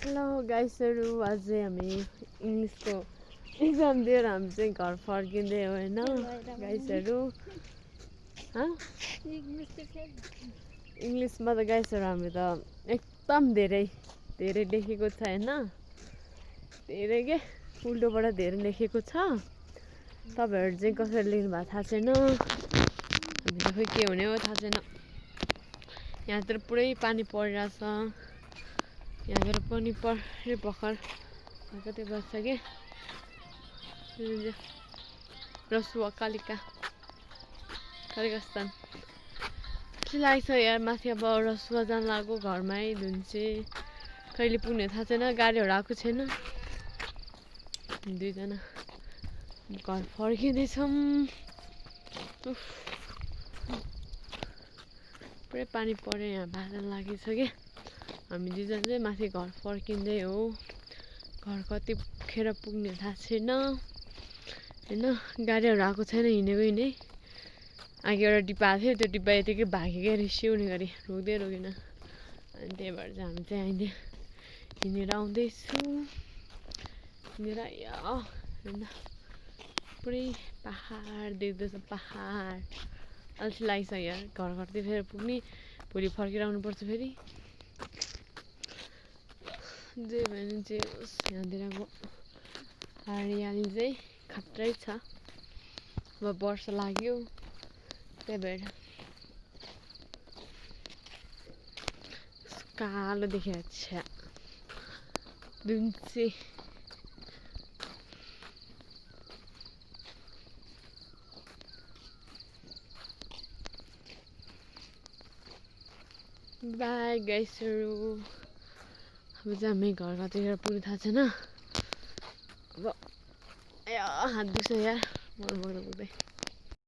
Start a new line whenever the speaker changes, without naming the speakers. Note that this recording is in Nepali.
हेलो गाइसहरू, आज हामी इङ्ग्लिसको एक्जाम दिएर हामी चाहिँ घर फर्किँदै हो होइन गाइसहरू। इङ्ग्लिसमा त गाइसहरू हामी त एकदम धेरै लेखेको छ होइन, धेरै के उल्टोबाट धेरै लेखेको छ। तपाईँहरू चाहिँ कसरी लेख्नु भएको थाहा छैन, हामी त खोइ के हुने हो थाहा छैन। यहाँतिर पुरै पानी परिरहेछ, यहाँतिर पनि परे भर्खर कतै बस्छ कि रसुवा कालिका स्थान के लाग्छ यार। माथि अब रसुवा जान लाग्यो, घरमै धुन्छे कहिले पुग्ने थाहा छैन, गाडीहरू आएको छैन। दुईजना घर फर्किँदैछौँ। पुरै पानी पऱ्यो, यहाँ बादल लागेछ कि हामी दुईजना चाहिँ माथि घर फर्किँदै हो। घर कतिखेर पुग्ने थाहा छैन होइन, गाडीहरू आएको छैन, हिँडेको अघि एउटा डिब्बा आएको थियो, त्यो डिब्बा यतिकै भाग्यो क्या रिसिउने गरी, रोकेन। अनि त्यही भएर चाहिँ हामी चाहिँ अहिले हिँडेर आउँदैछु। हिँडेर होइन पुरै पहाड देख्दैछ, पहाड। अल्छी लाग्छ यार, घरतिर फेरि पुग्ने, भोलि फर्केर आउनुपर्छ फेरि। जे भने जे होस्, यहाँतिरको हरियाली चाहिँ खत्रै छ। अब वर्षा लाग्यो, त्यही भएर कालो देखिरहेको छ दुन्से। बाई गाइसहरू, अब चाहिँ हामी घर कतिखेर पुग्ने थाहा छैन। अब हात दुख्छ यार, पुग्दै